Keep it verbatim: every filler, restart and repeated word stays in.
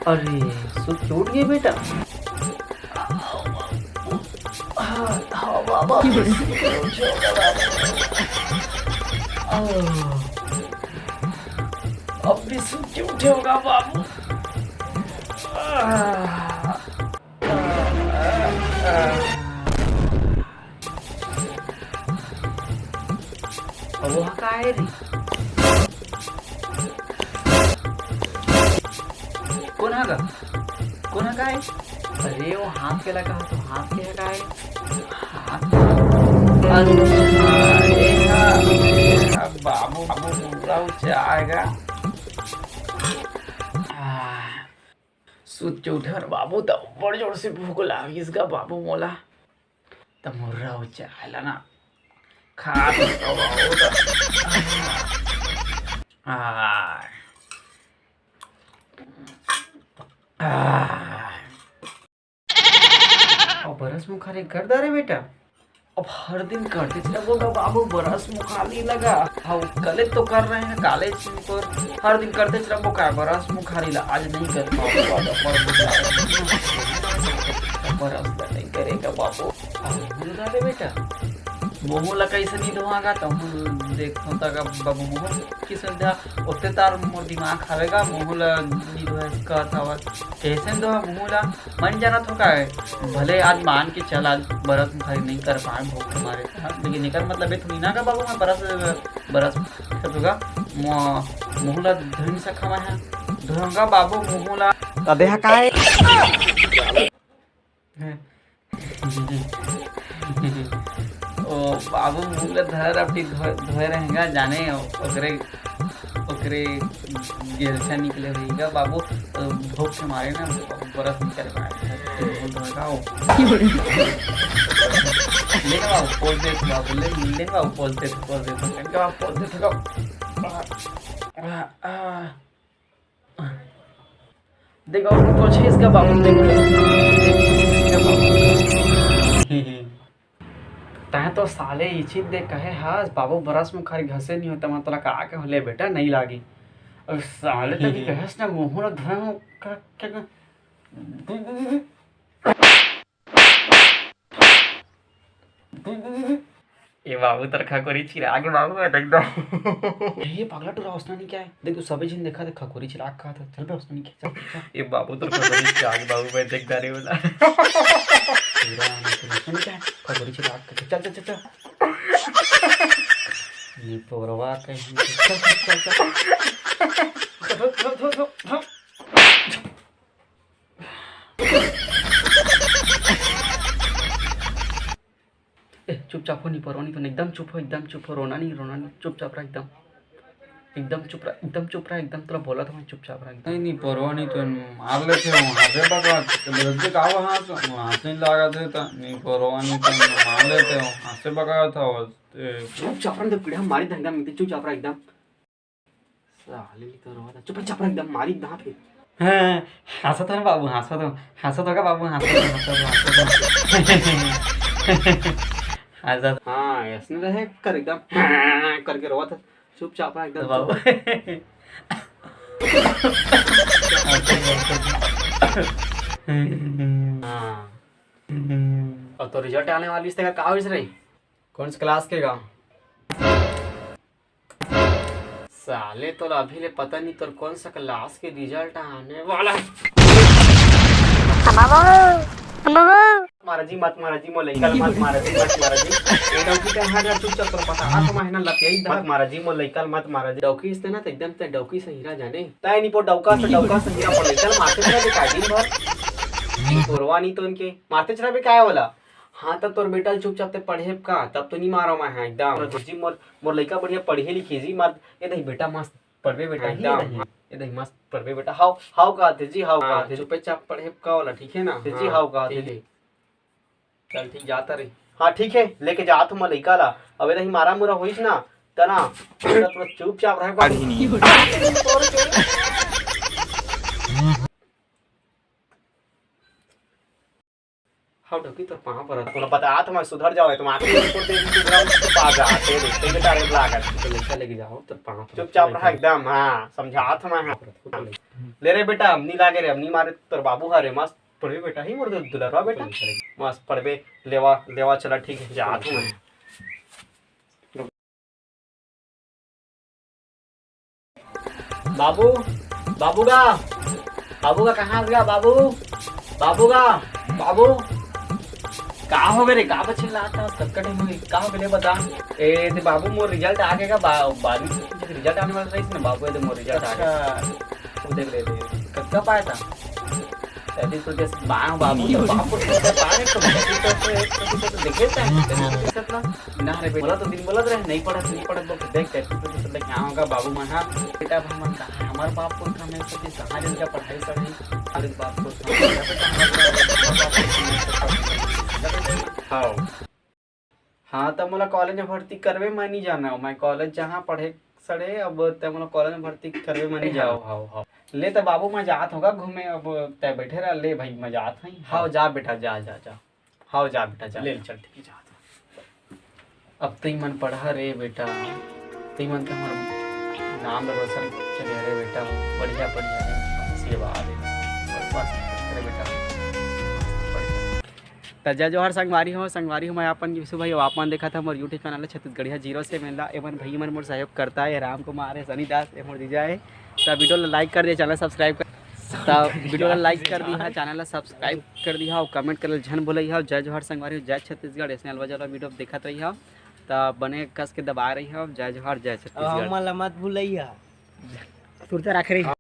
अरे, सुत के उठ गए बेटा। हाँ, हाँ, बाबा। अब भी सुत के उठे होगा बाबू। अब वो का है रे? कौन हा गा? कौन हा गा है? अरे वो हाथ के लगा तो हाथ के लगा है। हाथ। अरे, अरे, अब बाबू, बाबू पूरा ऊंचा आएगा। आ, सुत के उठे बाबू, तो बड़ जोर से भूख लागिस गा बाबू मोला। त मुर्रा हो चाला ना। खा तो बाबू तो। आ। आ। और बरस मुखारी कर डारे बेटा। अब हर दिन करते रहोगा बाबू, बरस मुखारी लगा। हाँ, कॉलेज तो कर रहे हैं, कॉलेज पर हर दिन करते रहोगा का बरस मुखारी ला, आज नहीं कर पाऊंगा, बरस ला नहीं करेगा बाबू। अब मुंह ला दे बेटा, मुंह ला कैसे नहीं धोआगा, तो हम देखो तक अब बाबू मुंह की सुविधा, ओते तार मोर दिमाग खावेगा, मुंह ला नहीं धोए कहत हवस, कैसे नहीं धोआ मुंह ला? मन जाना तो का है, भले आज मान के चल, आज बरस मुखारी नहीं कर पाए भूख के मारे, हाँ, लेकिन एकर मतलब ये थोड़ी ना का बाबू मैं बरस, बरस फेंकूंगा, मु-, मुंह ला धुन से खमा है, धोऊंगा बाबू मुंह ला। अबे हा का है? ओ बाबू, मुंह ला धर, अपनी धो-, धोए रहेगा, जाने ओकरे, ओकरे गेलछा निकले रहेगा बाबू। भूख के मारे ना बरस निकल पाए। मुंह धोएगा वो। ले ना बाबू, पोज दे तो बाबू, ले, ले ना बाबू, पोज दे तो, पोज दे तो, इनका बाबू, पोज दे तो। आ, आ, आ। देखो, कुछ इसका बाबू देख, देख, देख, देख, तैं तो साले इचित दे कहे हस, बाबू बरस मुखारी घसे नहीं होता, मैं तोला का कहे ले बेटा, नहीं लागी। अब साले तो भी कहेस ना, मुंह ना धरम का, का, का, ए बाबू, तोर खकोरी चिरा के बाबू, मैं तो एकदम। ए पगला टूरा, ओसना नहीं क्या है? देख, तू सबे झिन देखा, देख, खकोरी चिरा के खात है। चल बे, ओसना नहीं क्या है? चल, चल। ए बाबू, तोर खकोरी चिरा के बाबू, मैं देख डारे वाला। टूरा, मैं तो ओसना नहीं क्या है? खकोरी चिरा के, चल, चल, चल, चल। ये पोरवा कहीं, चल, चल, चल, चल। धो, धो, धो, धो, धो। ए, चुपचाप हो, नहीं परवा नहीं तो एकदम चुप हो, एकदम चुप हो, रोना नहीं, रोना नहीं, चुपचाप रह एकदम, एकदम चुप रह, एकदम चुप रह, एकदम तोला बोला था मैं, चुपचाप रह एकदम। नहीं, नहीं परवा नहीं तो मार लेते हो, हंसे बकवास, जबरदस्ती का वो हंस, हंसे नहीं लगा देता, नहीं परवा नहीं तो मार लेते हो, हंसे बकवास था बस। ए, चुपचाप रह, पीढ़ा मारी धंधा में, चुपचाप रह एकदम। साले नी तो रोवत हे। चुप, चुप रह, एकदम मारी दांत के। हाँ, हंसत हो ना बाबू, हंसत हो, हंसत हो का बाबू, हंसत हो, हंसत हो, हंसत हो। हंसत। हाँ, ऐसने रहे कर एकदम करके रोवत हे। चुपचाप रह एकदम तो बाबू। चुप। हाँ। और तो रिजल्ट आने वाली, इसका का होइस रे? कौन से क्लास के गा? साले, तोला अभी ले पता नहीं तोर कौन सा क्लास के रिजल्ट आने वाला है। बाबू, बाबू। मारा जी, मत मारा जी, मोर लइका ल मत मारा जी, मत मारा जी। ए डौकी, तैं हट जा चुपचाप, तोर पता, हाथ मा है ना लपियाई दा। मत मारा जी, मोर लइका ल मत मारा जी। डौकी इसते ना, त एकदम तैं डौकी सहीरा जाने। तैं नहीं पो डौका से, डौका सहीरा पो लइका ल मारते रहे का दिन भर। नहीं पोरवा नहीं तो इनके मारते रहे का वाला। हाँ, तब तोर बेटा ल चुपचाप तैं पढ़े का, तब तो नहीं मारो मैं, हाँ, एकदम। जी, मोर, मोर लइका बढ़िया पढ़े लिखे जी, मत, ए नहीं बेटा, मस्त, पढ़बे बेटा, ही एकदम। नहीं। ये देख, मस्त पढ़बे बेटा। हाव, हाव कहत हे जी, हाव हाँ, कहत हे। चुपे चाप पढ़े का वाला, ठीक है ना? जी, हाँ, हाव कहत हे ठीक है। जी। चल ठीक, जाता रही। हाँ, ठीक है, लेके जात हूँ मैं लइका ला। अब ये देख, मारा मुरा होइस ना, त ना, पूरा चुपचाप रहे। पढ़ी नहीं। हाव डौकी, तोर पाँव परत हँव, तोला बतात हँव मैं, सुधर जावे, तुम आखिरी रिपोर्ट दे दी, तू ग्राम से पा जा, ते दे, ते बेटा रे लागत। तो लइका लेके जाओ, तोर पाँव परत हँव। चुपचाप रह एकदम, हाँ, समझात हँव मैं, हाँ। ले रे बेटा, अब नी लागे रे, अब नी मारे, तोर बाबू हरे, मस्त पढ़बे बेटा, ही मोर दुलरवा बेटा, मस्त पढ़बे, लेवा, लेवा चला, ठीक है, जात हँव मैं। बाबू, बाबू गा, बाबू गा, कहाँ गा बाबू? बाबू गा, बाबू, का हो गे रे? का बछिल्लात हस? कतका टाइम हो गे? का हो गे ले बता। ए, ते बाबू, मोर रिजल्ट आ गे गा, बा-, बारहवीं के रिजल्ट आने वाला रहिस ना बाबू, ए दे मोर रिजल्ट आ गे। अच्छा। वो देख ले, देख, कतका पाए था? तैंतीस प्रतिशत। बा-, बाबू, तो बाप को तो पाए तो तैंतीस प्रतिशत तो देखे था, तैंतीस प्रतिशत ना। ना रे बेटा, बोला तो दिन बोलत रहे, नहीं पढ़त, नहीं पढ़त, बोल के देख, तैंतीस प्रतिशत लेके आऊंगा बाबू मन, हाँ। बेटा, अब हमन कहाँ, हमारे बाप को कहाँ, मैं सोचे कहाँ दिन का पढ़ाई पढ़ी, हमारे बाप को कहाँ, हाँ। हाँ, त मोला कॉलेज में भर्ती करवे, मैं नहीं जाना हूँ, मैं कॉलेज जहाँ पढ़े सड़े, अब ते मोला कॉलेज में भर्ती करवे, मैं नहीं जाना। हाव, हाव, हाव। ले त बाबू, मैं जात हँव गा घूमे, अब तै बैठे रह, ले भाई, मैं जात हँव। हाव, जा बेटा, जा, जा, जा। हाव, जा बेटा, जा। ले, चल, ठीक है, जा। अब तई मन पढ़ा रे बेटा, तई मन तो हमर नाम रोशन करे रे बेटा, बढ़िया, बढ़िया रे, आशीर्वाद है, बस, बस, रे बेटा, बढ़िया। त जय जोहार संगवारी हो, संगवारी हो, मैं अपन यीशु भाई, अउ आप मन देखत हव मोर YouTube चैनल छत्तीसगढ़िया जीरो से मेला। एमन भाई मन मोर सहयोग करता है, राम कुमार है, सनी दास है, मोर जीजा है। त वीडियो ला लाइक कर दिया, चैनल सब्सक्राइब कर, त वीडियो ला लाइक कर दिया, चैनल ला सब्सक्राइब कर दिया अउ कमेंट करे झन भूलइहा। जय जोहार संगवारी हो, जय छत्तीसगढ़। ऐसे अलवा जलवा वीडियो देखत रहिहा, त बने कस के दबाए रहिहा। जय जोहार, जय छत्तीसगढ़। हमन ला मत भूलइहा। सुरता राखे रहिहा।